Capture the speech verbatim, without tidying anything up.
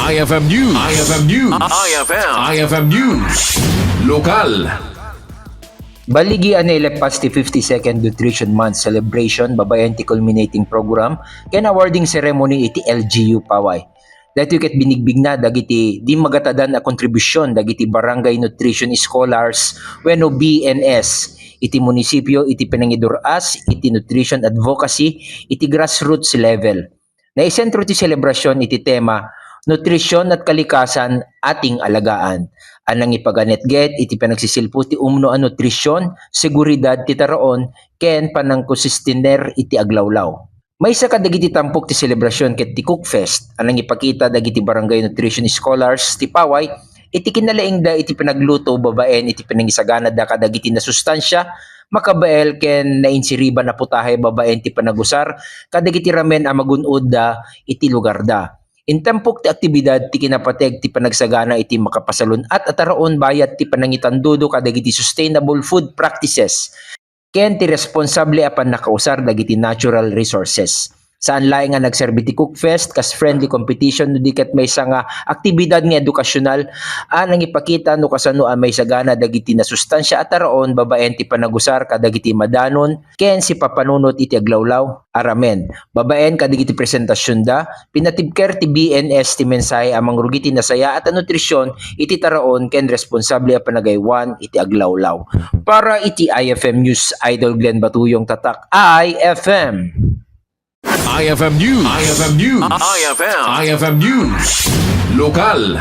I F M News. I F M News. I F M. I F M News. Lokal. Baligi a nailepas ti fifty-second Nutrition Month celebration babaen ti culminating program ken awarding ceremony iti L G U Paway. Daytoy ket binigbigna dagiti di magatadan a kontribusyon dagiti barangay nutrition scholars wenno B N S iti munisipio iti panangidur-as iti nutrition advocacy iti grassroots level. Naisentro ti selebrasyon iti tema, Nutrisyon at Kalikasan, Ating Alagaan, a nangipaganetget iti panagsisilpo ti umno a nutrisyon, seguridad ti taraon, ken panangkonsistiner iti aglawlaw. Maysa kadagiti tampok ti selebrasyon ket ti Cook Fest a nangipakita dagiti Barangay Nutrition Scholars ti Paway iti kinalaingda iti panagluto babaen iti panangisaganada kadagiti nasustansia, makabael ken nainsiriban a putahe babaen ti panagusar kadagiti ramen a magun-odda iti lugarda. Intampok ti aktibidad ti kinapateg ti panagsagana iti makapasalun-at a taraon bayat ti panangitandudo kadagiti sustainable food practices ken ti responsable a pannakausar dagiti natural resources. Saan laeng nga nagserbi ti Cook Fest kas friendly competition no di ket maysa nga aktibidad nga edukasyonal a nangipakita no kasano a maisagana dagiti nasustansia a taraon babaen ti panagusar kadagiti madanon ken sipapanunot iti aglawlaw a ramen. Babaen kadagiti presentasyonda, pinatibker ti B N S ti mensahe a mangrugi ti nasayaat a nutrisyon iti taraon ken responsable a panagaywan iti aglawlaw. Para iti I F M News, Idol Glenn Batuyong, Tatak I F M. I F M News. I F M News. I F M. I F M News. Lokal.